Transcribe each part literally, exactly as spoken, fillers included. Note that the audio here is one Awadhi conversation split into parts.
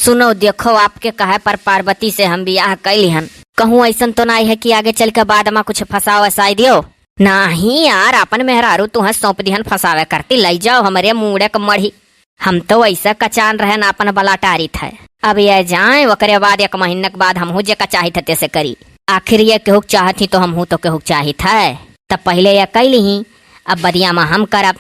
सुनो, देखो, आपके कहे पर पार्वती से हम बियाह कइ लिहन। कहूँ अइसन तो नाहीं है कि आगे चल के बाद मा कुछ फँसाव वसाइ दियो? नाहीं यार, आपन मेहरारू तुहैं सौंप दिहन फँसावे करती, लइ जाओ हमरे मूड़े क मढ़ी। हम तो वइसे कचान रहन आपन बला टारित है। अब ये जाएँ, ओकरे बाद एक महीना के बाद हमहूँ जेका चाहित है तेसे करी। आखिर ये केहू क चाहत ही तो हमहूँ तो केहू क चाहित है। तब पहिले ये कइ लिहीं, अब बदिया मा हम करब।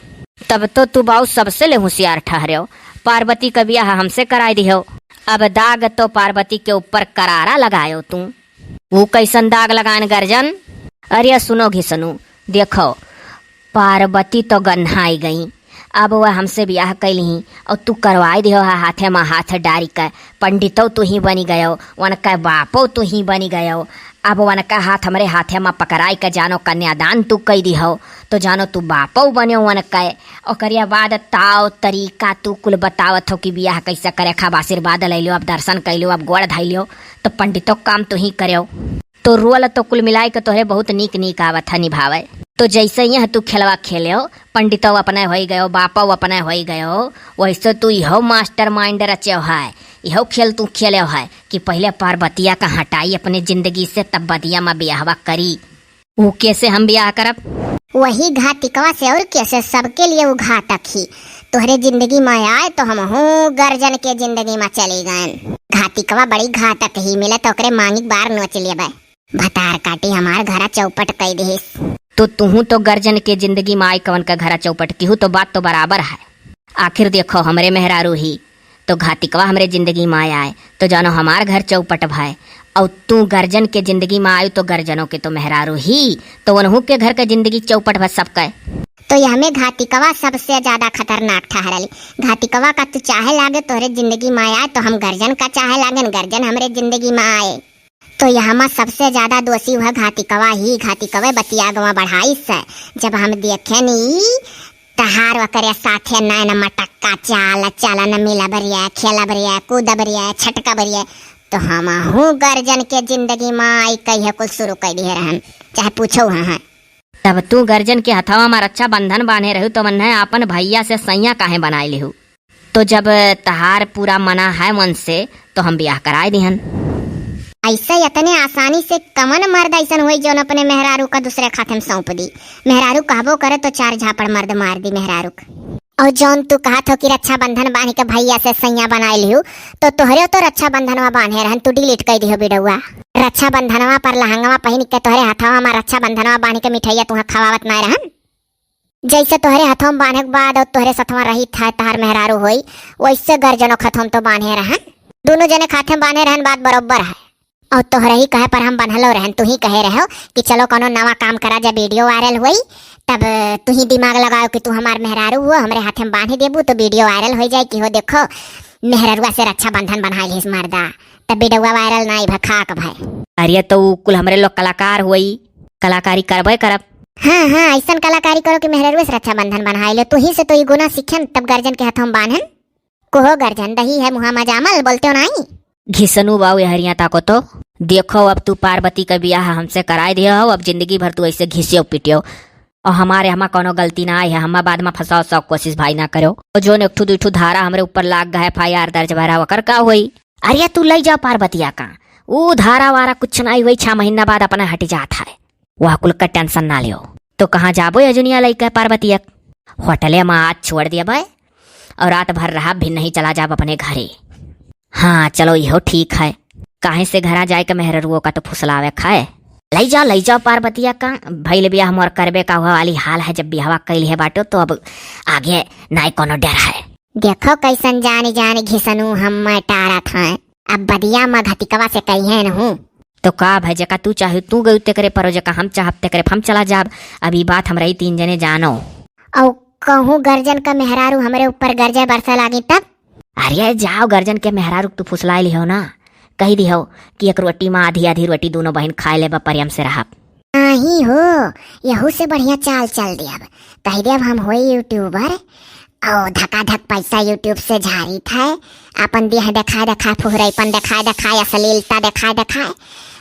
तब तो तू बाऊ सबसे ले हुसियार ठहरेव। पार्वती क बियाह हमसे कराइ दिहेव। अब दाग तो पार्वती के ऊपर करारा लगायो तू। ऊ कइसन दाग लगाएन गर्जन? अरे सुनो घिसनू, देखो, पार्वती तो गन्हाइ गईं, अब वह हमसे बियाह कइ लिहीं अउर तू करवाइ दिहो हा हाथे मा हाथ डारि के। पंडितउ तुहीं बनि गयो, वनके बापउ तुहीं बनि गयो। अब वनके हाथ हमरे हाथे मा पकराइ के जानो कन्यादान तू कइ दिहो, तो जानो तू बापउ बन्यो वनके। ओकरे बाद ताव तरीका तू कुल बतावत हो कि बियाह कइसे करे, खाब आशीर्वाद लइ लियो, अब दर्शन कइ लियो, अब गोड़ धइ लियो, तो पंडितउ क काम तुहीं करेव। तो रोल तो कुल मिलाइ के तोहरे बहुत नीक नीक आवत है निभावे। तो जइसे यह तू खेलवा खेलेव, पंडितउ अपने होइ गयो, बापउ अपने होइ गयो, वइसे तू इहो mastermind रचेव है, इहो खेल तू खेलेव है कि पहिले पार्वतिया का हटाई अपने जिंदगी से, तब बदिया मा बियाहवा करी। ऊ केसे हम बियाह करब? वही घातिकवा से, अउर केसे? सबके लिए ऊ घातक ही। तोहरे जिंदगी मा आए तो हमहूँ गर्जन के जिंदगी मा चली गएन। घातिकवा बड़ी घातक ही, मिले तो ओकरे मांगिक बार नोच लेबे। भतार काटी हमार घरा चौपट कइ दिहिस। तो तुहूँ तो गर्जन के जिंदगी मा आइ कवन का घरा चौपट किहू, तो बात तो बराबर है। आखिर देखो, हमरे मेहरारू ही तो घातिकवा हमरे जिंदगी मा आए, तो जानो हमार घर चौपट भए, अउर तू गर्जन के जिंदगी मा आयु तो गर्जनों के तो मेहरारू ही, तो उनहू के घर के जिंदगी चौपट भए सबके। तो यहमे घातिकवा सबसे ज्यादा खतरनाक ठहरली। घातिकवा का तू चाहे लागे तोहरे जिंदगी मा आए तो हम गर्जन का चाहे लागेन, गर्जन हमरे जिंदगी मा आए। तो यहमा सबसे ज्यादा दोषी वह घातिकवा ही, घातिकवे बतिया गवा बढ़ाइस। जब हम देखेन ई तहार ओकरे साथे नैन मटक्का चाल चलन मिलब रिया, खेलब रिया, कूदब रिया, छटकब रिया, तो हमहूँ गर्जन के जिंदगी मा आइ कहिए कुल शुरू कइ दिहे रहन, चाहे पूछो हाँ है। तब तू गर्जन के हथवा मा रक्षाबंधन बांधे रहू तो मन्हे आपन भइया से सैया काहे बनाइ लिहू? तो जब तहार पूरा मना है मन से, तो हम बियाह कराइ दिहन। अइसे इतने आसानी से कवन मर्द अइसन होई जौन अपने मेहरारू का दूसरे खाते मा सौंप दी? मेहरारू कहबो करे तो चार झापड़ मर्द मार दी मेहरारू क। अउर जौन तू कहत हो कि रक्षाबंधन बांध के भइया से सैया बनाइ लिहू, तो तोहरे तो रक्षाबंधनवा बांधे रहन, तू delete कइ दिहो वीडियोवा। रक्षाबंधनवा पर लहंगवा पहिन के तोहरे हथवा मा रक्षाबंधनवा बांध के मिठाइया तुहा खवावत नाहीं रहन? जइसे तोहरे हथवा मा बांधे के बाद अउर तोहरे सथवा रही था तहार मेहरारू होई, वइसे गर्जनो क हथवा मा तो बांधे रहन, दुनो जने क हाथे मा बांधे रहन, बात बरोबर है। अउर तोहरे ही कहे पर हम बन्हलो रहन, तू ही कहे रहो कि चलो कौनो नवा काम करा, जब वीडियो viral होई तब तू ही दिमाग लगाओ कि तू हमार मेहरारू हो, हमरे हाथे मा बांधे देबू तो वीडियो viral होइ जाए कि हो देखो मेहररुआ से रक्षाबंधन बन्हाइ लिहिस मर्दा, तब वीडियोवा viral नाहीं भा खाक भाई। अरे तो ऊ कुल हमरे लोग कलाकार होई, कलाकारी करबे करब। हाँ, हाँ, अइसन कलाकारी करो कि मेहररुए से रक्षाबंधन बन्हाइ लो। तू ही से तो ई गुना सीखेन, तब गर्जन के हथवा मा बांधेन। कोहो गर्जन दही है मुहा मा जामल, बोलते हो नाहीं? घिसनू बाऊ यहरिया ताको तो। देखो, अब तू पार्वती का बियाह हमसे कराइ दियो हो, अब जिंदगी भर तू अइसे घिसियो पिटियो। अउर हमारे हमा कौनो गलती नाहीं है, हमा बाद मा फँसाओ सब कोशिश भाई ना करो। अउर जौन एक ठू दुइ ठू धारा हमरे ऊपर लाग गए, FIR दर्ज भरा, ओकर का होई? अरे तू लइ जाओ पार्वतिया का, ऊ धारा वारा कुछ नाहीं होई, छह महीना बाद अपने हटि जात है। वह कुल का tension ना लियो। तो कहाँ जाबो ये जुनिया लइके पार्वतिया? होटले मा आज छोड़ देबे अउर रात भर रहब, भिन्नही चला जाब अपने घरे। हाँ, चलो, इहो ठीक है। काहे से घरा जाए के मेहररुओ का तो फुसलावे खाए। लइ जाओ, लइ जाओ पार्वतिया का, भइल बियाह मोर करबे का हुआ वाली हाल है, जब बियाहवा कइ लिहे बाटो तो अब आगे नाहीं कौनो डर है। देखो कइसन जानी जानी घिसनू हम मैं टारत हैं, अब बदिया मा घतिकवा से कहिए न हूँ। तो का भाई, जेका तू चाहे तू गयू तेकरे परो, जेका हम चाहब तेकरे हम चला जाब। अब ई बात हमरा ई तीन जने जानो। अउ कहूँ गर्जन का मेहरारू हमरे ऊपर गरजे बरसे लागी तब? अरे जाओ, गर्जन के मेहरारू क तू फुसलाइ लिहो ना, कहि दिहो कि एक रोटी मा आधी आधी रोटी दुनो बहिन खाइ लेबा, प्रेम से रहब। नाहीं हो, यहू से बढ़िया चाल चल देब। कहि देब हम होई YouTuber, अउ धकाधक पैसा YouTube से झारित है, आपन देह देखाए देखाए, फुहरैपन देखाए देखाए, अश्लीलता देखाए देखाए,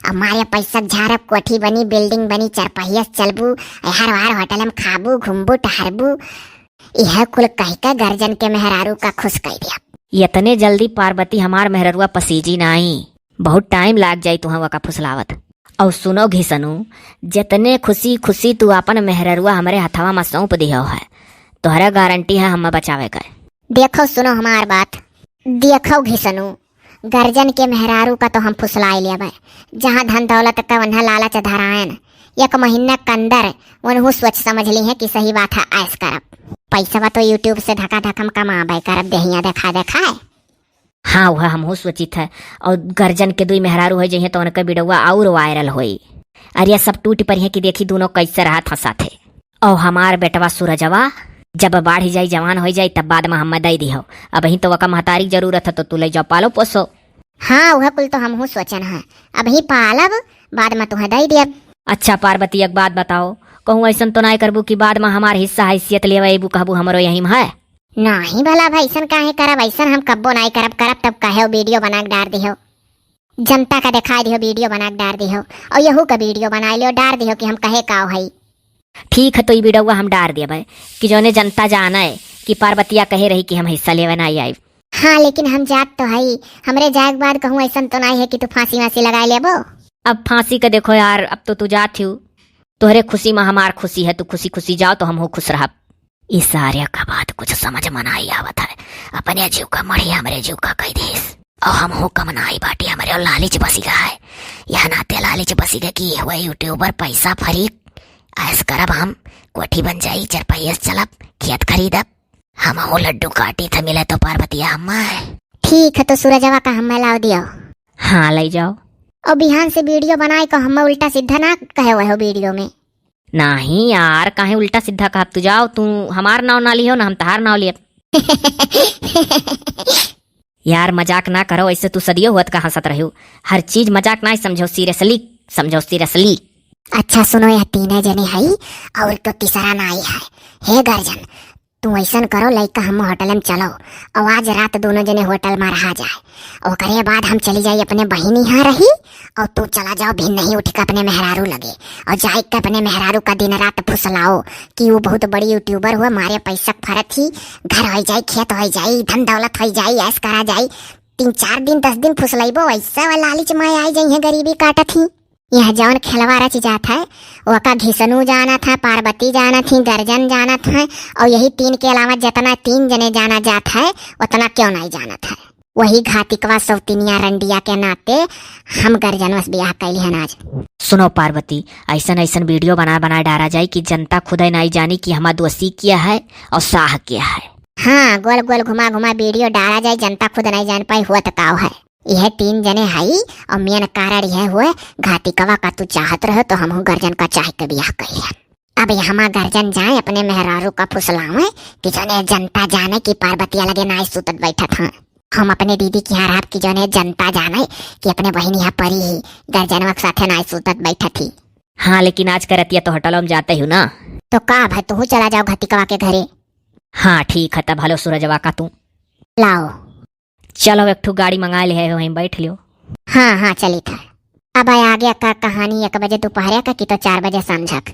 अउ मारे पैसा क झारब, कोठी बनी, building बनी, चरपहिया से चलबू, एहर ओहर होटल मा खाबू, घूमबू, टहरबू। इहे कुल कहि के गर्जन के मेहरारू का खुश कइ देब। यतने जल्दी पार्वती हमार मेहररुआ पसीजी नाई, बहुत टाइम लाग जाई तुहा वका फुसलावत। और सुनो घिसनू, जतने खुशी खुशी तू आपन मेहररुआ हमरे हथवा में सौंप दिहो है, तोहरा गारंटी है हमें बचावे के। देखो सुनो हमार बात, देखो घिसनू, गर्जन के मेहरारू का तो हम फुसलाए लेबै, जहाँ धन दौलत का वन्हा लालच धरायन, एक महीना के अंदर वनहू सोच समझ ली है कि सही बात है, ऐस करब। पैसवा तो YouTube से धका धक हम कमाबे करब, देहिया देखा देखाए। हाँ, वह हमहू सोचित है। और गर्जन के दुई मेहरारू हो जइहे तो उनके वीडियोवा और वायरल होई। अरे सब टूट पड़ी है कि देखी दोनों कैसे रहत हंसत है। और हमार बेटवा सूरजवा जब बाढ़ जाई, जवान हो जाई, तब बाद में हमें दे दिहो। अबही तो वका महतारी के जरूरत है, तो तू ले जाओ, पालो पोसो। हाँ, वह कुल तो हमहू सोचन है, अबही पालब, बाद में तुहे दे दियब। अच्छा पार्वती, एक बात बताओ, कहूँ ऐसन तो नाई करबू कि बाद में हमार हिस्सा हैसियत लेवे अइबू, कहबू हमरो यही में है? नाही भला भाई, ऐसन काहे करब, ऐसन हम कब्बो नाई करब, करब तब कहे वीडियो बना के डार दिहो, जनता का दिखाई दिहो, वीडियो बना के डार दिहो, और यहू का वीडियो बना लियो, डार दिहो कि हम कहे का हई। ठीक है, तो ई वीडियोवा हम डार देबै कि जौने जनता जाने कि पार्वतिया कहे रही कि हम हिस्सा लेवे नाई आइब। हाँ, लेकिन हम जात तो हई, हमरे जाए के बाद कहूँ ऐसन तो नाई है कि तू फांसी वांसी लगा लेबो। अब फांसी का देखो यार, अब तो तू जात ही, तोहरे खुशी में हमार खुशी है, तू खुशी खुशी जाओ तो हमहू खुश रहब। ई सारे का बात कुछ समझ में नाई आवत है, अपने जीव का मढ़ी हमरे जीव का कह देस। और हम हुक्म नाई बाटी, हमरे और लालच बसी गए है, यह नाते लालच बसी गए कि हुए YouTuber पैसा फरी ऐस करब हम, कोठी बन जाई, चार पहिया से चलब, खेत खरीदब। हम हो लड्डू काटी थे, मिले तो पार्वतिया हम्मा है। ठीक है, तो सूरजवा का हम्मा लाओ दियो। हाँ, ले जाओ। और बिहान से वीडियो बनाए को हम्मा उल्टा सीधा ना कहे हुए हो वीडियो में। नाही यार, काहे उल्टा सीधा कहब? तू जाओ, तू हमार नाव ना लिहो ना हम तहार नाव लियब। यार मजाक ना करो, ऐसे तू सदियों हुअत का हंसत रहो। हर चीज मजाक ना समझो, सीरियसली समझो, सीरियसली। अच्छा सुनो, यह तीने जने हई और तो तीसरा नाई है। हे गर्जन, तू ऐसन करो, लइका हम होटल में चलो और आज रात दोनों जने होटल में रहा जाए। ओकरे बाद हम चली जाई अपने बहिन यहाँ रही और तू चला जाओ भी नहीं उठ के अपने मेहरारू लगे और जाए के अपने मेहरारू का दिन रात फुसलाओ कि वो बहुत बड़ी YouTuber हुआ, मारे पैसा फरत ही, घर हो जाई, खेत हो जाई, धन दौलत हो जाई, ऐश करा जाई। तीन चार दिन, दस दिन फुसलैबो, वैसे वो लालच में आई जाई है, गरीबी काटत ही। यह जौन खेलवा रच जात है, ओका घिसनू जानत है, पार्वती जानत ही, गर्जन जानत है, और यही तीन के अलावा जितना तीन जने जाना जात है, उतना क्यों नहीं जानत है। वही घातिकवा सौतिनिया रंडिया के नाते हम गर्जनवा से बियाह कैली हन आज। सुनो पार्वती, ऐसन ऐसन वीडियो बना बना डारा जाए कि जनता खुदे नहीं जानी कि हमार दोषी किया है और साह किया है। हाँ, गोल गोल घुमा घुमा वीडियो डारा जाए, जनता खुद नहीं जान पाई हुआ तो काव है। यह तीन जने हई और मेन कारण यह हुए, घातिकवा का तू चाहत रहो तो हमहू गर्जन का चाह के बियाह करी है। अब ये हमा गर्जन जाए अपने मेहरारू का फुसलावे कि जौने जनता जाने कि पार्वतिया लगे नाई सुतत बैठत हैं। हम अपने दीदी के यहाँ रहब कि जौने जनता जाने कि अपने बहिन यहाँ परी ही, गर्जनवा के साथे नाई सुतत बैठत ही। हाँ, लेकिन आज के रतिया तो होटल में जाते ही ना। तो का भाई, तू चला जाओ घातिकवा के घरे। हाँ ठीक है, तब हलो सूरजवा का तू। लाओ। चलो, एक ठो गाड़ी मंगा ले है, वहीं बैठ लियो। हाँ, हाँ, चली था। अब आगे का कहानी एक बजे दोपहर का की तो चार बजे समझक।